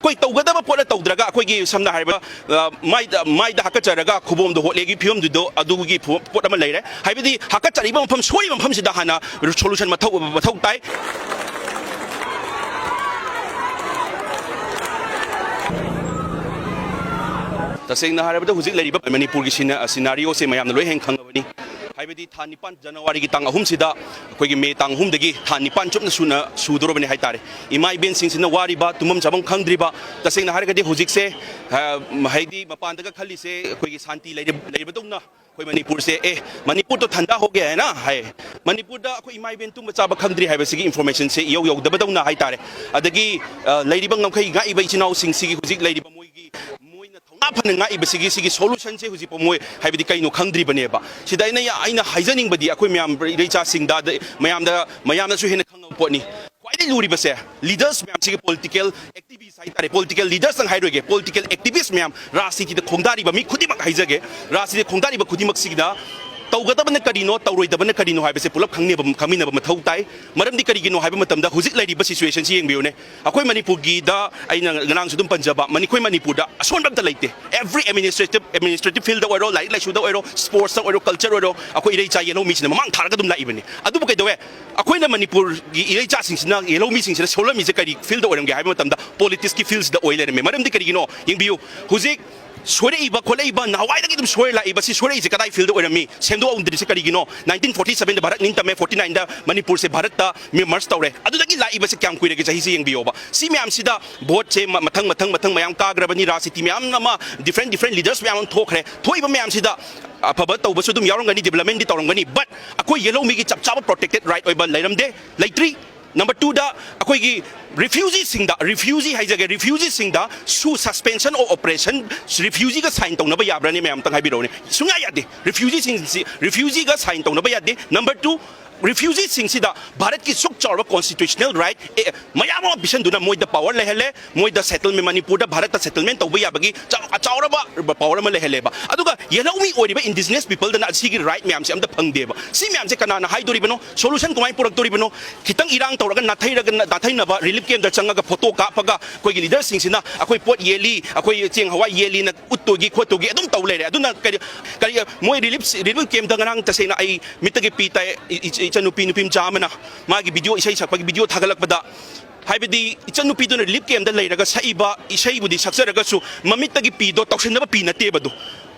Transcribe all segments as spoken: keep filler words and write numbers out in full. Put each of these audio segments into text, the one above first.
ꯑꯩꯈꯣꯏ ꯇꯧꯒꯗꯕ ꯄꯣꯠꯅ ꯇꯧꯗ꯭ꯔꯒ, ꯑꯩꯈꯣꯏꯒꯤ ꯁꯝꯅ ꯍꯥꯏꯔꯕꯗ, ꯑ, ꯃꯥꯏꯗ, ꯃꯥꯏꯗ ꯍꯥꯀꯠꯆꯔꯒ ꯈꯨꯕꯣꯝꯗꯣ ꯍꯣꯠꯂꯦꯒꯤ ꯐꯤꯕꯝꯗꯨꯗꯣ, ꯑꯗꯨꯒꯤ ꯐꯨ-, ꯄꯣꯠ ꯑꯃ ꯂꯩꯔꯦ꯫ ꯍꯥꯏꯕꯗꯤ ꯍꯥꯀꯠꯆꯔꯤꯕ ꯃꯐꯝ, ꯁꯣꯛꯏꯕ ꯃꯐꯝꯁꯤꯗ ꯍꯥꯟꯅ solution ꯃꯊꯧ, ꯃꯊꯧ ꯇꯥꯏ꯫ ꯇꯁꯦꯡꯅ ꯍꯥꯏꯔꯕꯗ, ꯍꯧꯖꯤꯛ ꯂꯩꯔꯤꯕ ꯃꯅꯤꯄꯨꯔꯒꯤ ꯁꯤꯅ-, scenario ꯁꯦ ꯃꯌꯥꯝꯅ ꯂꯣꯏ ꯍꯦꯟꯅ ꯈꯪꯉꯕꯅꯤ꯫ ꯍꯥꯏꯕꯗꯤ ꯊꯥ ꯅꯤꯄꯥꯟ, ꯖꯅꯋꯥꯔꯤꯒꯤ ꯇꯥꯡ ꯑꯍꯨꯝꯁꯤꯗ, ꯑꯩꯈꯣꯏꯒꯤ ꯃꯦ ꯇꯥꯡ ꯑꯍꯨꯝꯗꯒꯤ ꯊꯥ ꯅꯤꯄꯥꯟ ꯆꯨꯞꯅ ꯁꯨꯅ ꯁꯨꯗꯣꯔꯕꯅꯤ ꯍꯥꯏꯇꯥꯔꯦ꯫ ꯏꯃꯥ ꯏꯕꯦꯟꯁꯤꯡꯁꯤꯅ ꯋꯥꯔꯤꯕ, ꯇꯨꯝꯐꯝ ꯆꯥꯐꯝ ꯈꯪꯗ꯭ꯔꯤꯕ, ꯇꯁꯦꯡꯅ ꯍꯥꯏꯔꯒꯗꯤ ꯍꯧꯖꯤꯛꯁꯦ, ꯑ, ꯍꯥꯏꯗꯤ ꯃꯄꯥꯟꯗꯒ ꯈꯜꯂꯤꯁꯦ ꯑꯩꯈꯣꯏꯒꯤ ꯁꯥꯟꯇꯤ ꯂꯩꯔ-, ꯂꯩꯔꯕꯗꯧꯅ, ꯑꯩꯈꯣꯏ ꯃꯅꯤꯄꯨꯔꯁꯦ, "ꯑꯦ, ꯃꯅꯤꯄꯨꯔ ꯇꯣ ꯊꯟꯗꯥ ꯍꯣ ꯒꯌꯥ ꯍꯥꯏ ꯅ" ꯍꯥꯏ꯫ ꯃꯅꯤꯄꯨꯔꯗ ꯑꯩꯈꯣꯏ ꯏꯃꯥ ꯏꯕꯦꯟ ꯇꯨꯝꯕ ꯆꯥꯕ ꯈꯪꯗ꯭ꯔꯤ ꯍꯥꯏꯕꯁꯤꯒꯤ information ꯁꯦ ꯏꯌꯧ ꯌꯧꯗꯕꯗꯧꯅ ꯍꯥꯏꯇꯥꯔꯦ꯫ ꯑꯗꯒꯤ, ꯑ, ꯂꯩꯔꯤꯕ ꯉꯝꯈꯩ ꯉꯥꯛꯏꯕ ꯏꯆꯤꯟ ꯏꯅꯥꯎꯁꯤꯡꯁꯤꯒꯤ ꯍꯧꯖꯤꯛ ꯂꯩꯔꯤꯕ ꯃꯣꯏꯒꯤ, ꯃꯣꯏꯅ ꯊꯧꯅꯥ ꯐꯅ ꯉꯥꯛꯏꯕꯁꯤꯒꯤ, ꯁꯤꯒꯤ solution ꯁꯦ ꯍꯧꯖꯤꯛꯐꯥꯎ ꯃꯣꯏ, ꯍꯥꯏꯕꯗꯤ ꯀꯩꯅꯣ ꯈꯪꯗ꯭ꯔꯤꯕꯅꯦꯕ꯫ ꯁꯤꯗ ꯑꯩꯅ, ꯑꯩꯅ ꯍꯥꯏꯖꯅꯤꯡꯕꯗꯤ ꯑꯩꯈꯣꯏ ꯃꯌꯥꯝ ꯏꯔꯩꯆꯥꯁꯤꯡꯗ, ꯑꯗꯩ ꯃꯌꯥꯝꯗ, ꯃꯌꯥꯝꯅꯁꯨ ꯍꯦꯟꯅ ꯈꯪꯉꯕ ꯄꯣꯠꯅꯤ꯫ ꯈ꯭ꯋꯥꯏꯗꯒꯤ ꯂꯨꯔꯤꯕꯁꯦ leaders ꯃꯌꯥꯝꯁꯤꯒꯤ, political activists ꯍꯥꯏꯇꯥꯔꯦ, political leaders ꯇꯪ ꯍꯥꯏꯔꯣꯏꯒꯦ, political activists ꯃꯌꯥꯝ, ꯔꯥꯖꯅꯤꯇꯤꯗ ꯈꯣꯡꯗꯥꯔꯤꯕ ꯃꯤ ꯈꯨꯗꯤꯡꯃꯛ ꯍꯥꯏꯖꯒꯦ, ꯔꯥꯖꯅꯤꯇꯤꯗ ꯈꯣꯡꯗꯥꯔꯤꯕ ꯈꯨꯗꯤꯡꯃꯛꯁꯤꯗ ꯇꯧꯒꯗꯕꯅ ꯀꯔꯤꯅꯣ, ꯇꯧꯔꯣꯏꯗꯕꯅ ꯀꯔꯤꯅꯣ ꯍꯥꯏꯕꯁꯦ ꯄꯨꯂꯞ ꯈꯪꯅꯕ, ꯈꯪꯃꯤꯟꯅꯕ ꯃꯊꯧ ꯇꯥꯏ꯫ ꯃꯔꯝꯗꯤ ꯀꯔꯤꯒꯤꯅꯣ ꯍꯥꯏꯕ ꯃꯇꯝꯗ, ꯍꯧꯖꯤꯛ ꯂꯩꯔꯤꯕ situation ꯁꯤ ꯌꯦꯡꯕꯤꯌꯨꯅꯦ꯫ ꯑꯩꯈꯣꯏ ꯃꯅꯤꯄꯨꯔꯒꯤꯗ ꯑꯩꯅ ꯉꯔꯥꯡꯁꯨ ꯑꯗꯨꯝ ꯄꯟꯖꯕ, ꯃꯅꯤ-, ꯑꯩꯈꯣꯏ ꯃꯅꯤꯄꯨꯔꯗ ꯑꯁꯣꯟꯕ ꯑꯝꯇ ꯂꯩꯇꯦ꯫ Every administrative, administrative field ꯗ ꯑꯣꯏꯔꯣ, ꯂꯥꯏꯔꯤꯛ ꯂꯥꯏꯁꯨꯗ ꯑꯣꯏꯔꯣ, sports ꯇ ꯑꯣꯏꯔꯣ, culture ꯑꯣꯏꯔꯣ, ꯑꯩꯈꯣꯏ ꯏꯔꯩꯆꯥ ꯌꯦꯜꯍꯧꯃꯤꯁꯤꯅ ꯃꯃꯥꯡ ꯊꯥꯔꯒ ꯑꯗꯨꯝ ꯂꯥꯛꯏꯕꯅꯤ꯫ ꯑꯗꯨꯕꯨ ꯀꯩꯗꯧꯋꯦ? ꯑꯩꯈꯣꯏꯅ ꯃꯅꯤꯄꯨꯔꯒꯤ ꯏꯔꯩꯆꯥꯁꯤꯡꯁꯤꯅ, ꯌꯦꯜꯍꯧꯃꯤꯁꯤꯡꯁꯤꯅ ꯁꯣꯜꯂꯝꯃꯤꯁꯦ ꯀꯔꯤ field ꯗ ꯑꯣꯏꯔꯝꯒꯦ ꯍꯥꯏꯕ ꯃꯇꯝꯗ, politics ꯀꯤ field ꯁꯤꯗ ꯑꯣꯏ ꯂꯩꯔꯝꯃꯦ꯫ ꯃꯔꯝꯗꯤ ꯀꯔꯤꯒꯤꯅꯣ? ꯌꯦꯡꯕꯤꯌꯨ, ꯍꯧꯖꯤꯛ ꯁꯣꯏꯔꯛꯏꯕ ꯈꯣꯠꯂꯛꯏꯕ, ꯅꯍꯥꯟꯋꯥꯏꯗꯒꯤ ꯑꯗꯨꯝ ꯁꯣꯏꯔ ꯂꯥꯛꯏꯕꯁꯤ, ꯁꯣꯏꯔꯛꯏꯁꯦ ꯀꯗꯥꯏ field ꯗ ꯑꯣꯏꯔꯝꯃꯤ? ꯁꯦꯝꯗꯣꯛꯍꯧꯗ꯭ꯔꯤꯁꯦ ꯀꯔꯤꯒꯤꯅꯣ? Nineteen forty seven ꯗ ꯚꯥꯔꯠ ꯅꯤꯡꯇꯝꯃꯦ, forty nine ꯗ ꯃꯅꯤꯄꯨꯔꯁꯦ ꯚꯥꯔꯠꯇ merge ꯇꯧꯔꯦ꯫ ꯑꯗꯨꯗꯒꯤ ꯂꯥꯛꯏꯕꯁꯦ ꯀꯌꯥꯝ ꯀꯨꯏꯔꯒꯦ? ꯆꯍꯤꯁꯦ ꯌꯦꯡꯕꯤꯌꯣꯕ꯫ ꯁꯤ ꯃꯌꯥꯝꯁꯤꯗ vote ꯁꯦ ꯃ-, ꯃꯊꯪ, ꯃꯊꯪ, ꯃꯊꯪ ꯃꯌꯥꯝ ꯀꯥꯈ꯭ꯔꯕꯅꯤ, ꯔꯥꯖꯅꯤꯇꯤ ꯃꯌꯥꯝ ꯑꯃ, different, different leaders ꯃꯌꯥꯝ ꯑꯃ ꯊꯣꯛꯈ꯭ꯔꯦ꯫ ꯊꯣꯛꯏꯕ ꯃꯌꯥꯝꯁꯤꯗ ꯑꯐꯕ ꯇꯧꯕꯁꯨ ꯑꯗꯨꯝ ꯌꯥꯎꯔꯝꯒꯅꯤ, development ꯗꯤ ꯇꯧꯔꯝꯒꯅꯤ, but ꯑꯩꯈꯣꯏ ꯌꯦꯜꯍꯧꯃꯤꯒꯤ ꯆꯞ ꯆꯥꯕ protected right ꯑꯣꯏꯕ ꯂꯩꯔꯝꯗꯦ, ꯂꯩꯇ꯭ꯔꯤ꯫ Number two ꯗ ꯑꯩꯈꯣꯏꯒꯤ refugee ꯁꯤꯡꯗ, refugee ꯍꯥꯏꯖꯒꯦ, refugee ꯁꯤꯡꯗ ꯁꯨ suspension of operation, refugee ꯒ sign ꯇꯧꯅꯕ ꯌꯥꯕ꯭ꯔꯅꯦ? ꯃꯌꯥꯝ ꯑꯝꯇꯪ ꯍꯥꯏꯕꯤꯔꯛꯎꯅꯦ꯫ ꯁꯨꯡꯌꯥ ꯌꯥꯗꯦ꯫ Refugee ꯁꯤꯡꯁꯤ, refugee ꯒ sign ꯇꯧꯅꯕ ꯌꯥꯗꯦ꯫ Number two, ꯔꯤꯐ꯭ꯌꯨꯖꯤꯁꯤꯡꯁꯤꯗ ꯚꯥꯔꯠꯀꯤ ꯁꯨꯛ ꯆꯥꯎꯔꯕ ꯀꯣꯟꯁꯇꯤꯇ꯭ꯌꯨꯁꯅꯦꯜ ꯔꯥꯏꯠ ꯃꯌꯥꯝ ꯑꯃ ꯄꯤꯁꯟꯗꯨꯅ ꯃꯣꯏꯗ ꯄꯥꯋꯔ ꯂꯩꯍꯜꯂꯦ꯫ ꯃꯣꯏꯗ ꯁꯦꯇꯜꯃꯦꯟ, ꯃꯅꯤꯄꯨꯔꯗ ꯚꯥꯔꯠꯇ ꯁꯦꯇꯜꯃꯦꯟ ꯇꯧꯕ ꯌꯥꯕꯒꯤ ꯆꯥꯎ-, ꯑꯆꯥꯎꯔꯕ ꯄꯥꯋꯔ ꯑꯃ ꯂꯩꯍꯜꯂꯦꯕ꯫ ꯑꯗꯨꯒ ꯌꯦꯜꯍꯧꯃꯤ ꯑꯣꯏꯔꯤꯕ ꯏꯟꯗꯤꯖꯤꯅꯁ ꯄꯤꯄꯜꯗꯅ ꯁꯤꯒꯤ ꯔꯥꯏꯠ ꯃꯌꯥꯝꯁꯦ ꯑꯝꯇ ꯐꯪꯗꯦꯕ꯫ ꯁꯤ ꯃꯌꯥꯝꯁꯦ ꯀꯅꯥꯅ ꯍꯥꯏꯗꯣꯔꯤꯕꯅꯣ? ꯁꯣꯂꯨꯁꯟ ꯀꯃꯥꯏꯅ ꯄꯨꯔꯛꯇꯣꯔꯤꯕꯅꯣ? ꯈꯤꯇꯪ ꯏꯔꯥꯡ ꯇꯧꯔꯒ ꯅꯥꯊꯩꯔꯒ, ꯅꯥꯊꯩꯅꯕ ꯔꯤꯂꯤꯐ ꯀꯦꯝꯞꯇ ꯆꯪꯉꯒ ꯐꯣꯇꯣ ꯀꯥꯞꯄꯒ ꯑꯩꯈꯣꯏꯒꯤ ꯂꯤꯗꯔꯁꯤꯡꯁꯤꯅ ꯑꯩꯈꯣꯏ ꯄꯣꯠ ꯌꯦꯜꯂꯤ, ꯑꯩꯈꯣꯏ ꯆꯦꯡ ꯍꯋꯥꯏ ꯌꯦꯜꯂꯤꯅ ꯎꯠꯇꯣꯏꯒꯤ ꯈꯣꯠꯇꯣꯏꯒꯤ ꯑꯗꯨꯝ ꯇꯧ ꯂꯩꯔꯦ꯫ ꯑꯗꯨꯅ ꯀꯔꯤ, ꯀꯔꯤ, ꯃꯣꯏ ꯔꯤꯂꯤꯐ, ꯔꯤꯂꯤꯐ ꯀꯦꯝꯞꯇ ꯉꯔꯥꯡ ꯇꯁꯦꯡꯅ ꯑꯩ ꯃꯤꯠꯇꯒꯤ ꯄꯤ ꯇꯥꯏ꯫ ꯏ-, ꯏ-, ꯏꯆꯟꯅꯨꯄꯤ ꯅꯨꯄꯤ ꯃꯆꯥ ꯑꯃꯅ ꯃꯥꯒꯤ ꯚꯤꯗꯤꯑꯣ, ꯏꯁꯩ ꯁꯛꯄꯒꯤ ꯚꯤꯗꯤꯑꯣ ꯊꯥꯒꯠꯂꯛꯄꯗ, ꯍꯥꯏꯕꯗꯤ ꯏꯆꯟꯅꯨꯄꯤꯗꯨꯅ ꯔꯤꯂꯤꯐ ꯀꯦꯝꯞꯇ ꯂꯩꯔꯒ ꯁꯛꯏꯕ ꯏꯁꯩꯕꯨꯗꯤ ꯁꯛꯆꯔꯒꯁꯨ ꯃꯃꯤꯠꯇꯒꯤ ꯄꯤꯗꯣ ꯇꯧꯁꯤꯟꯅꯕ ꯄꯤ ꯅꯠꯇꯦꯕ ꯑꯗꯨ꯫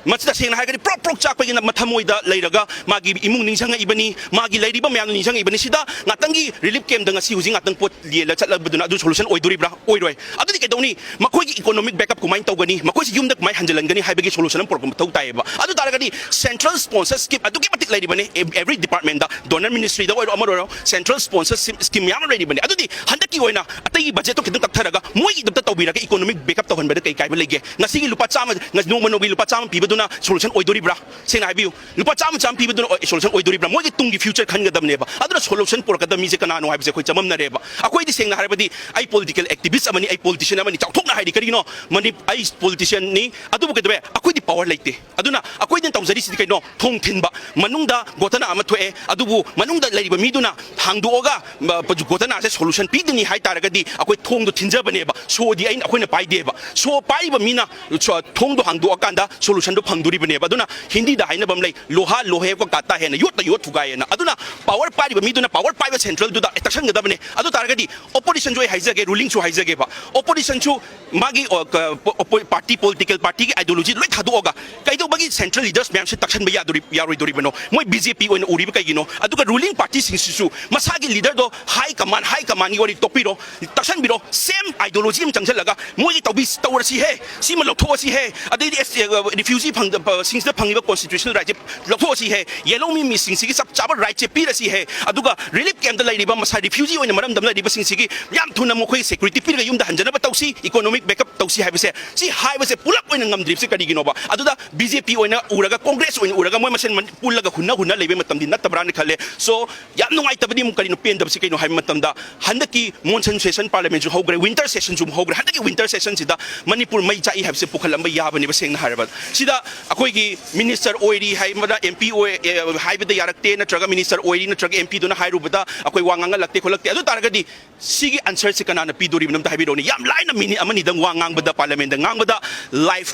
ꯃꯁꯤ ꯇꯁꯦꯡꯅ ꯍꯥꯏꯔꯒꯗꯤ ꯄ꯭ꯔꯣꯛ ꯄ꯭ꯔꯣꯛ ꯆꯥꯛꯄꯒꯤ ꯃꯊꯃꯣꯏꯗ ꯂꯩꯔꯒ ꯃꯥꯒꯤ ꯏꯃꯨꯡ ꯅꯤꯡꯁꯤꯡꯉꯛꯏꯕꯅꯤ, ꯃꯥꯒꯤ ꯂꯩꯔꯤꯕ ꯃꯌꯥꯝꯗꯨ ꯅꯤꯡꯁꯤꯡꯉꯛꯏꯕꯅꯤ꯫ ꯁꯤꯗ ꯉꯥꯛꯇꯪꯒꯤ ꯔꯤꯂꯤꯐ ꯀꯦꯝꯞꯇ ꯉꯁꯤ ꯍꯧꯖꯤꯛ ꯉꯥꯛꯇꯪ ꯄꯣꯠ ꯌꯦꯜꯂ ꯆꯠꯂꯕꯗꯨꯅ ꯑꯗꯨ ꯁꯣꯂꯨꯁꯟ ꯑꯣꯏꯗꯣꯔꯤꯕ꯭ꯔꯥ? ꯑꯣꯏꯔꯣꯏ꯫ ꯑꯗꯨꯗꯤ ꯀꯩꯗꯧꯅꯤ? ꯃꯈꯣꯏꯒꯤ ꯏꯀꯣꯅꯣꯃꯤꯛ ꯕꯦꯛꯑꯞ ꯀꯃꯥꯏꯅ ꯇꯧꯒꯅꯤ? ꯃꯈꯣꯏꯁꯤ ꯌꯨꯝꯗ ꯀꯃꯥꯏꯅ ꯍꯟꯖꯤꯜꯍꯟꯒꯅꯤ ꯍꯥꯏꯕꯒꯤ ꯁꯣꯂꯨꯁꯟ ꯑꯃ ꯄꯨꯔꯛꯄ ꯃꯊꯧ ꯇꯥꯏꯌꯦꯕ꯫ ꯑꯗꯨ ꯇꯥꯔꯒꯗꯤ ꯁꯦꯟꯇ꯭ꯔꯦꯜ ꯁ꯭ꯄꯣꯟꯁꯔ ꯁ꯭ꯀꯤꯝ ꯑꯗꯨꯛꯀꯤ ꯃꯇꯤꯛ ꯂꯩꯔꯤꯕꯅꯤ ꯑꯦ-, ꯑꯦꯚ꯭ꯔꯤ ꯗꯤꯄꯥꯔꯠꯃꯦꯟꯗ꯫ ꯗꯣꯅꯔ ꯃꯤꯅꯤꯁꯇ꯭ꯔꯤꯗ ꯑꯣꯏꯔꯣ, ꯑꯃ ꯑꯣꯏꯔꯣ, ꯁꯦꯟꯇ꯭ꯔꯦꯜ ꯁ꯭ꯄꯣꯟꯁꯔ ꯁ꯭ꯀꯤꯝ ꯃꯌꯥꯝ ꯑꯃ ꯂꯩꯔꯤꯕꯅꯤ꯫ ꯑꯗꯨꯗꯤ ꯍꯟꯗꯛꯀꯤ ꯑꯣꯏꯅ ꯑꯇꯩꯒꯤ ꯕꯖꯦꯠꯇꯣ ꯈꯤꯇꯪ ꯀꯛꯊꯔꯒ ꯃꯣꯏꯒꯤꯗꯃꯛꯇ ꯇꯧꯕꯤꯔꯒ ꯏꯀꯣꯅꯣꯃꯤꯛ ꯕꯦꯛꯑꯞ ꯇꯧꯍꯟꯕꯗ ꯀꯩ ꯀꯥꯏꯕ ꯂꯩꯒꯦ? ꯉꯁꯤꯒꯤ ꯂꯨꯄꯥ ꯆꯥꯝꯃ, ꯉ-, ꯅꯣꯡꯃ ꯅꯣꯡꯃꯒꯤ ꯂꯨꯄꯥ ꯆꯥꯝꯃ ꯄꯤꯕꯗꯨꯅ ꯁꯣꯂꯨꯁꯟ ꯑꯣꯏꯗꯣꯔꯤꯕ꯭ꯔꯥ? ꯁꯦꯡꯅ ꯍꯥꯏꯕꯤꯌꯨ, ꯂꯨꯄꯥ ꯆꯥꯝꯃ, ꯆꯥꯝꯃ ꯄꯤꯕꯗꯨꯅ ꯑꯣꯏ-, ꯁꯣꯂꯨꯁꯟ ꯑꯣꯏꯗꯣꯔꯤꯕ꯭ꯔꯥ? ꯃꯣꯏꯒꯤ ꯇꯨꯡꯒꯤ ꯐ꯭ꯌꯨꯆꯔ ꯈꯟꯒꯗꯕꯅꯦꯕ꯫ ꯑꯗꯨꯅ ꯁꯣꯂꯨꯁꯟ ꯄꯨꯔꯛꯀꯗꯕ ꯃꯤꯁꯦ ꯀꯅꯥꯅꯣ ꯍꯥꯏꯕꯁꯦ ꯑꯩꯈꯣꯏ ꯆꯃꯝꯅꯔꯦꯕ꯫ ꯑꯩꯈꯣꯏꯗꯤ ꯁꯦꯡꯅ ꯍꯥꯏꯔꯕꯗꯤ ꯑꯩ ꯄꯣꯂꯤꯇꯤꯀꯦꯜ ꯑꯦꯛꯇꯤꯚꯤꯁ ꯑꯃꯅꯤ, ꯑꯩ ꯄꯣꯂꯤꯇꯤꯁꯤꯌꯟ ꯑꯃꯅꯤ, ꯆꯥꯎꯊꯣꯛꯅ ꯍꯥꯏꯔꯤ꯫ ꯀꯔꯤꯒꯤꯅꯣ? ꯃꯅꯤ-, ꯑꯩ ꯄꯣꯂꯤꯇꯤꯁꯤꯌꯟꯅꯤ, ꯑꯗꯨꯕꯨ ꯀꯩꯗꯧꯋꯦ? ꯑꯩꯈꯣꯏꯗꯤ ꯄꯥꯋꯔ ꯂꯩꯇꯦ꯫ ꯑꯗꯨꯅ ꯑꯩꯈꯣꯏꯅ ꯇꯧꯖꯔꯤꯁꯤꯗꯤ ꯀꯩꯅꯣ? ꯊꯣꯡ ꯊꯤꯟꯕ꯫ ꯃꯅꯨꯡꯗ ꯒꯣꯇꯅ ꯑꯃ ꯊꯣꯛꯑꯦ, ꯑꯗꯨꯕꯨ ꯃꯅꯨꯡꯗ ꯂꯩꯔꯤꯕ ꯃꯤꯗꯨꯅ ꯍꯥꯡꯗꯣꯛꯑꯒ, ꯃ-, ꯒꯣꯇꯅꯥꯁꯦ ꯁꯣꯂꯨꯁꯟ ꯄꯤꯗꯅꯤ ꯍꯥꯏ ꯇꯥꯔꯒꯗꯤ ꯑꯩꯈꯣꯏ ꯊꯣꯡꯗꯣ ꯊꯤꯟꯖꯕꯅꯦꯕ꯫ ꯁꯣꯗꯤ ꯑꯩꯅ, ꯑꯩꯈꯣꯏꯅ ꯄꯥꯏꯗꯦꯕ꯫ ꯁꯣ ꯄꯥꯏꯔꯤꯕ ꯃꯤꯅ ꯁꯣ-, ꯊꯣꯡꯗꯣ ꯍꯥꯡꯗꯣꯛꯑꯀꯥꯟꯗ ꯁꯣꯂꯨꯁꯟꯗꯣ ꯐꯪꯗꯣꯔꯤꯕꯅꯦꯕ꯫ ꯑꯗꯨꯅ ꯍꯤꯟꯗꯤꯗ ꯍꯥꯏꯅꯕ ꯑꯃ ꯂꯩ, "ꯂꯣꯍꯥ ꯂꯣꯍꯦ ꯀꯣ ꯀꯥꯇꯥ ꯍꯦꯅ, ꯌꯣꯠꯇ ꯌꯣꯠ ꯐꯨꯒꯥꯏꯌꯦꯅ"꯫ ꯑꯗꯨꯅ ꯄꯥꯋꯔ ꯄꯥꯏꯔꯤꯕ ꯃꯤꯗꯨꯅ ꯄꯥꯋꯔ ꯄꯥꯏꯕ ꯁꯦꯟꯇ꯭ꯔꯦꯜꯗꯨꯗ ꯇꯛꯁꯟꯒꯗꯕꯅꯦ꯫ ꯑꯗꯨ ꯇꯥꯔꯒꯗꯤ ꯑꯣꯄꯣꯖꯤꯁꯟꯁꯨ ꯑꯩ ꯍꯥꯏꯖꯒꯦ, ꯔꯨꯂꯤꯡꯁꯨ ꯍꯥꯏꯖꯒꯦꯕ꯫ ꯑꯣꯄꯣꯖꯤꯁꯟꯁꯨ ꯃꯥꯒꯤ, ꯑ, ꯀ-, ꯄꯣ-, ꯄꯣ-, ꯄꯥꯔꯇꯤ, ꯄꯣꯂꯤꯇꯤꯀꯦꯜ ꯄꯥꯔꯇꯤꯒꯤ ꯑꯥꯏꯗꯤꯌꯣꯂꯣꯖꯤ ꯂꯣꯏ ꯊꯥꯗꯣꯛꯑꯒ ꯀꯩꯗꯧꯕꯒꯤ ꯁꯦꯟꯇ꯭ꯔꯦꯜ ꯂꯤꯗꯔꯁ ꯃꯌꯥꯝꯁꯦ ꯇꯛꯁꯟꯕ ꯌꯥꯗꯣꯔꯤ-, ꯌꯥꯔꯣꯏꯗꯣꯔꯤꯕꯅꯣ? ꯃꯣꯏ ꯕꯤ ꯖꯦ ꯄꯤ ꯑꯣꯏꯅ ꯎꯔꯤꯕ ꯀꯩꯒꯤꯅꯣ? ꯑꯗꯨꯒ ꯔꯨꯂꯤꯡ ꯄꯥꯔꯇꯤꯁꯤꯡꯁꯤꯁꯨ ꯃꯁꯥꯒꯤ ꯂꯤꯗꯔꯗꯣ ꯍꯥꯏ ꯀꯃꯥꯟ, ꯍꯥꯏ ꯀꯃꯥꯟꯒꯤ ꯋꯥꯔꯤ ꯇꯣꯛꯄꯤꯔꯣ, ꯇꯛꯁꯟꯕꯤꯔꯣ, ꯁꯦꯝ ꯑꯥꯏꯗꯤꯌꯣꯂꯣꯖꯤ ꯑꯃ ꯆꯪꯁꯤꯜꯂꯒ ꯃꯣꯏꯒꯤ ꯇꯧꯕꯤ-, ꯇꯧꯔꯁꯤ ꯍꯦ, ꯁꯤꯃ ꯂꯧꯊꯣꯛꯑꯁꯤ ꯍꯦ, ꯑꯗꯩꯗꯤ ꯑꯦꯁ-, ꯑ, ꯔꯤꯐ꯭ꯌꯨꯖꯤ ꯐꯪꯗ-, ꯄ-, ꯁꯤꯡꯁꯤꯗ ꯐꯪꯉꯤꯕ ꯀꯣꯟꯁꯇꯤꯇ꯭ꯌꯨꯁꯅꯦꯜ ꯔꯥꯏꯠꯁꯦ ꯂꯧꯊꯣꯛꯑꯁꯤ ꯍꯦ, ꯌꯦꯜꯍꯧꯃꯤ ꯃꯤꯁꯤꯡꯁꯤꯒꯤ ꯆꯞ ꯆꯥꯕ ꯔꯥꯏꯠꯁꯦ ꯄꯤꯔꯁꯤ ꯍꯦ, ꯑꯗꯨꯒ ꯔꯤꯂꯤꯐ ꯀꯦꯝꯞꯇ ꯂꯩꯔꯤꯕ ꯃꯁꯥ ꯔꯤꯐ꯭ꯌꯨꯖꯤ ꯑꯣꯏꯅ ꯃꯔꯝꯗꯝ ꯂꯩꯔꯤꯕꯁꯤꯡꯁꯤꯒꯤ ꯌꯥꯝ ꯊꯨꯅ ꯃꯈꯣꯏ ꯁꯦꯀ꯭ꯌꯨꯔꯤꯇꯤ ꯄꯤꯔꯒ ꯌꯨꯝꯗ ꯍꯟꯖꯅꯕ ꯇꯧꯁꯤ, ꯏꯀꯣꯅꯣꯃꯤꯛ ꯕꯦꯛꯑꯞ ꯇꯧꯁꯤ ꯍꯥꯏꯕꯁꯦ, ꯁꯤ ꯍꯥꯏꯕꯁꯦ ꯄꯨꯂꯞ ꯑꯣꯏꯅ ꯉꯝꯗ꯭ꯔꯤꯕꯁꯦ ꯀꯔꯤꯒꯤꯅꯣꯕ? ꯑꯗꯨꯗ ꯕꯤ ꯖꯦ ꯄꯤ ꯑꯣꯏꯅ ꯎꯔꯒ, ꯀꯣꯡꯒ꯭ꯔꯦꯁ ꯑꯣꯏꯅ ꯎꯔꯒ ꯃꯣꯏ ꯃꯁꯦꯟ ꯃꯟ-, ꯄꯨꯜꯂꯒ ꯍꯨꯟꯅ ꯍꯨꯟꯅ ꯂꯩꯕꯩ ꯃꯇꯝꯗꯤ ꯅꯠꯇꯕ꯭ꯔꯥꯅ ꯈꯜꯂꯦ꯫ So, ꯌꯥꯝ ꯅꯨꯡꯉꯥꯏꯇꯕꯗꯤ ꯑꯃꯨꯛ ꯀꯔꯤꯅꯣ, ꯄꯦꯟꯗꯕꯁꯤ ꯀꯩꯅꯣ ꯍꯥꯏꯕ ꯃꯇꯝꯗ, ꯍꯟꯗꯛꯀꯤ monsoon session, parliamentꯁꯨ ꯍꯧꯈ꯭ꯔꯦ, winter sessionꯁꯨ ꯑꯃꯨꯛ ꯍꯧꯈ꯭ꯔꯦ꯫ ꯍꯟꯗꯛꯀꯤ winter sessionꯁꯤꯗ ꯃꯅꯤꯄꯨꯔ ꯃꯩ ꯆꯥꯛꯏ ꯍꯥꯏꯕꯁꯦ ꯄꯨꯈꯠꯂꯝꯕ ꯌꯥꯕꯅꯦꯕ, ꯁꯦꯡꯅ ꯍꯥꯏꯔꯕꯗ꯫ ꯁꯤꯗ ꯑꯩꯈꯣꯏꯒꯤ minister ꯑꯣꯏꯔꯤ ꯍꯥꯏꯕꯗ, M P ꯑꯣꯏ, ꯑꯦ, ꯍꯥꯏꯕꯗ ꯌꯥꯔꯛꯇꯦ, ꯅꯠꯇ꯭ꯔꯒ minister ꯑꯣꯏꯔꯤ, ꯅꯠꯇ꯭ꯔꯒ M Pꯗꯨꯅ ꯍꯥꯏꯔꯨꯕꯗ ꯑꯩꯈꯣꯏ ꯋꯥ ꯉꯥꯡꯍꯜꯂꯛꯇꯦ ꯈꯣꯠꯂꯛꯇꯦ꯫ ꯑꯗꯨ ꯇꯥꯔꯒꯗꯤ ꯁꯤꯒꯤ answerꯁꯦ ꯀꯅꯥꯅ ꯄꯤꯗꯣꯔꯤꯕꯅꯣ ꯑꯝꯇ ꯍꯥꯏꯕꯤꯔꯛꯎꯅꯦ꯫ ꯌꯥꯝ ꯂꯥꯏꯅ minute ꯑꯃꯅꯤꯗꯪ ꯋꯥ ꯉꯥꯡꯕꯗ, parliamentꯗ ꯉꯥꯡꯕꯗ, live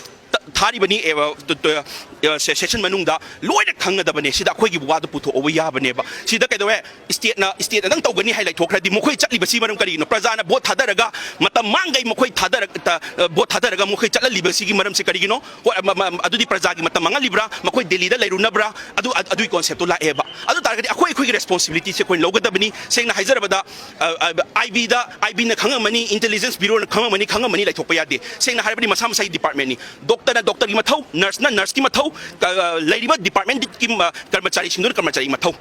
ꯊꯥꯔꯤꯕꯅꯤ, ꯑꯦ, ꯇ-, ꯇ-, ꯑꯦ, ꯁꯦ-, session ꯃꯅꯨꯡꯗ ꯂꯣꯏꯅ ꯈꯪꯒꯗꯕꯅꯦ꯫ ꯁꯤꯗ ꯑꯩꯈꯣꯏꯒꯤ ꯋꯥꯗꯨ ꯄꯨꯊꯣꯛꯍꯧꯕ ꯌꯥꯕꯅꯦꯕ꯫ ꯁꯤꯗ ꯀꯩꯗꯧꯋꯦ? stateꯅ, stateꯅꯗꯪ ꯇꯧꯒꯅꯤ ꯍꯥꯏ ꯂꯩꯊꯣꯛꯈ꯭ꯔꯗꯤ, ꯃꯈꯣꯏ ꯆꯠꯂꯤꯕꯁꯤ ꯃꯔꯝ ꯀꯔꯤꯒꯤꯅꯣ? ꯄ꯭ꯔꯖꯥꯅ vote ꯊꯥꯗꯔꯒ, ꯃꯇꯝ ꯃꯥꯡꯈꯩ ꯃꯈꯣꯏ ꯊꯥꯗꯔ-, ꯇ-, ꯑ, vote ꯊꯥꯗꯔꯒ ꯃꯈꯣꯏ ꯆꯠꯍꯜꯂꯤꯕꯁꯤꯒꯤ ꯃꯔꯝꯁꯤ ꯀꯔꯤꯒꯤꯅꯣ? ꯍꯣꯏ, ꯃ-, ꯃ-, ꯑꯗꯨꯗꯤ ꯄ꯭ꯔꯖꯥꯒꯤ ꯃꯇꯝ ꯃꯥꯡꯍꯜꯂꯤꯕ꯭ꯔꯥ? ꯃꯈꯣꯏ ꯗꯦꯜꯂꯤꯗ ꯂꯩꯔꯨꯅꯕ꯭ꯔꯥ? ꯑꯗꯨ, ꯑ-, ꯑꯗꯨꯒꯤ conceptꯇꯣ ꯂꯥꯛꯑꯦꯕ꯫ ꯑꯗꯨ ꯇꯥꯔꯒꯗꯤ ꯑꯩꯈꯣꯏ, ꯑꯩꯈꯣꯏꯒꯤ responsibilityꯁꯦ ꯑꯩꯈꯣꯏꯅ ꯂꯧꯒꯗꯕꯅꯤ꯫ ꯁꯦꯡꯅ ꯍꯥꯏꯖꯔꯕꯗ, ꯑ, ꯑ, IBꯗ, IBꯅ ꯈꯪꯉꯝꯃꯅꯤ, intelligence bureauꯅ ꯈꯪꯉꯝꯃꯅꯤ, ꯈꯪꯉꯝꯃꯅꯤ ꯂꯩꯊꯣꯛꯄ ꯌꯥꯗꯦ꯫ ꯁꯦꯡꯅ ꯍꯥꯏꯔꯕꯗꯤ ꯃꯁꯥ ꯃꯁꯥꯒꯤ departmentꯅꯤ꯫ doctorꯅ doctorꯒꯤ ꯃꯊꯧ, nurseꯅ nurseꯀꯤ ꯃꯊꯧ, ꯀ-, ꯑ, ꯂꯩꯔꯤꯕ departmentꯀꯤ, ꯑ, ꯀꯔꯃꯆꯥꯔꯤꯁꯤꯡꯗꯨꯅ ꯀꯔꯃꯆꯥꯔꯤꯒꯤ ꯃꯊꯧ꯫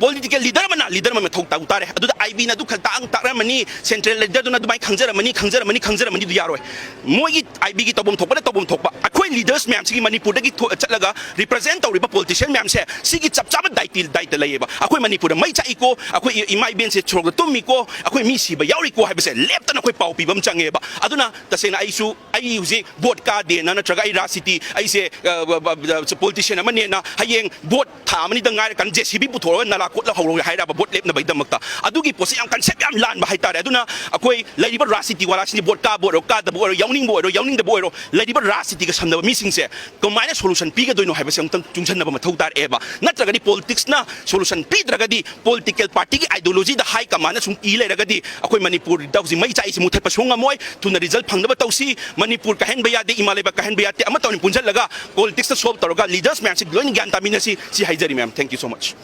Political leader ꯑꯃꯅ leader ꯑꯃꯒꯤ ꯃꯊꯧ ꯇꯧ ꯇꯥꯔꯦ꯫ ꯑꯗꯨꯗ IBꯅ ꯑꯗꯨ ꯈꯛ ꯇꯥꯛ-, ꯇꯥꯛꯂꯝꯃꯅꯤ, central leaderꯗꯨꯅ ꯑꯗꯨꯃꯥꯏꯅ ꯈꯪꯖꯔꯝꯃꯅꯤ, ꯈꯪꯖꯔꯝꯃꯅꯤ, ꯈꯪꯖꯔꯝꯃꯅꯤꯗꯨ ꯌꯥꯔꯣꯏ꯫ ꯃꯣꯏꯒꯤ IBꯒꯤ ꯇꯧꯐꯝ ꯊꯣꯛꯄꯅ ꯇꯧꯐꯝ ꯊꯣꯛꯄ꯫ ꯑꯩꯈꯣꯏ leaders ꯃꯌꯥꯝꯁꯤꯒꯤ ꯃꯅꯤꯄꯨꯔꯗꯒꯤ ꯊꯣ-, ꯆꯠꯂꯒ represent ꯇꯧꯔꯤꯕ politician ꯃꯌꯥꯝꯁꯦ ꯁꯤꯒꯤ ꯆꯞ ꯆꯥꯕ ꯗꯥꯏꯇꯤ-, ꯗꯥꯏꯇ ꯂꯩꯌꯦꯕ꯫ ꯑꯩꯈꯣꯏ ꯃꯅꯤꯄꯨꯔꯗ ꯃꯩ ꯆꯥꯛꯏꯀꯣ, ꯑꯩꯈꯣꯏ ꯏ-, ꯏꯃꯥ ꯏꯕꯦꯟꯁꯦ ꯁꯣꯔꯣꯛꯇ ꯇꯨꯝꯃꯤꯀꯣ, ꯑꯩꯈꯣꯏ ꯃꯤ ꯁꯤꯕ ꯌꯥꯎꯔꯤꯀꯣ ꯍꯥꯏꯕꯁꯦ ꯂꯦꯞꯇꯅ ꯑꯩꯈꯣꯏ ꯄꯥꯎ ꯄꯤꯕ ꯑꯃ ꯆꯪꯉꯦꯕ꯫ ꯑꯗꯨꯅ ꯇꯁꯦꯡꯅ ꯑꯩꯁꯨ, ꯑꯩ ꯍꯧꯖꯤꯛ vote ꯀꯥꯗꯦꯅ, ꯅꯠꯇ꯭ꯔꯒ ꯑꯩ ꯔꯥꯖꯅꯤꯇꯤ, ꯑꯩꯁꯦ, ꯑ, ꯕ-, ꯕ-, ꯕ-, politician ꯑꯃꯅꯦꯅ ꯍꯌꯦꯡ vote ꯊꯥ ꯑꯃꯅꯤꯗ ꯉꯥꯏꯔꯀꯥꯟꯗ JCB ꯄꯨꯊꯣꯛꯑꯒ ꯅꯂꯥ ꯀꯣꯠꯂ ꯍꯧꯔꯣ ꯍꯥꯏꯔꯕ vote ꯂꯦꯞꯅꯕꯒꯤꯗꯃꯛꯇ? ꯑꯗꯨꯒꯤ ꯄꯣꯠꯁꯦ ꯌꯥꯝ concept ꯌꯥꯝ ꯂꯥꯟꯕ ꯍꯥꯏꯇꯥꯔꯦ꯫ ꯑꯗꯨꯅ ꯑꯩꯈꯣꯏ ꯂꯩꯔꯤꯕ ꯔꯥꯖꯅꯤꯇꯤ ꯋꯥꯂꯥꯁꯤꯡꯁꯦ vote ꯀꯥꯕ ꯑꯣꯏꯔꯣ, ꯀꯥꯗꯕ ꯑꯣꯏꯔꯣ, ꯌꯥꯎꯅꯤꯡꯕ ꯑꯣꯏꯔꯣ, ꯌꯥꯎꯅꯤꯡꯗꯕ ꯑꯣꯏꯔꯣ, ꯂꯩꯔꯤꯕ ꯔꯥꯖꯅꯤꯇꯤꯒ ꯁꯝꯅꯕ ꯃꯤꯁꯤꯡꯁꯦ ꯀꯃꯥꯏꯅ solution ꯄꯤꯒꯗꯣꯏꯅꯣ ꯍꯥꯏꯕꯁꯦ ꯑꯃꯨꯛꯇꯪ ꯆꯨꯡꯁꯤꯟꯅꯕ ꯃꯊꯧ ꯇꯥꯔꯛꯑꯦꯕ꯫ ꯅꯠꯇ꯭ꯔꯒꯗꯤ politicsꯅ solution ꯄꯤꯗ꯭ꯔꯒꯗꯤ, political partyꯒꯤ ideologyꯗ high commandꯅ ꯁꯨꯝ ꯏ ꯂꯩꯔꯒꯗꯤ, ꯑꯩꯈꯣꯏ ꯃꯅꯤꯄꯨꯔꯗ ꯍꯧꯖꯤꯛ ꯃꯩ ꯆꯥꯛꯏꯁꯦ ꯃꯨꯊꯠꯄ ꯁꯨꯡꯉꯝ ꯉꯝꯃꯣꯏ꯫ ꯊꯨꯅ result ꯐꯪꯅꯕ ꯇꯧꯁꯤ꯫ ꯃꯅꯤꯄꯨꯔ ꯀꯥꯏꯍꯟꯕ ꯌꯥꯗꯦ, ꯏꯃꯥ ꯂꯩꯕꯥꯛ ꯀꯥꯏꯍꯟꯕ ꯌꯥꯗꯦ꯫ ꯑꯃꯠꯇ ꯑꯣꯏꯅ ꯄꯨꯟꯁꯤꯜꯂꯒ politicsꯇ solve ꯇꯧꯔꯒ leaders ꯃꯌꯥꯝꯁꯤ ꯂꯣꯏꯅ ꯒ꯭ꯌꯥꯟ ꯇꯥꯃꯤꯟꯅꯁꯤ꯫ ꯁꯤ ꯍꯥꯏꯖꯔꯤ ꯃꯌꯥꯝ꯫ Thank you so much꯫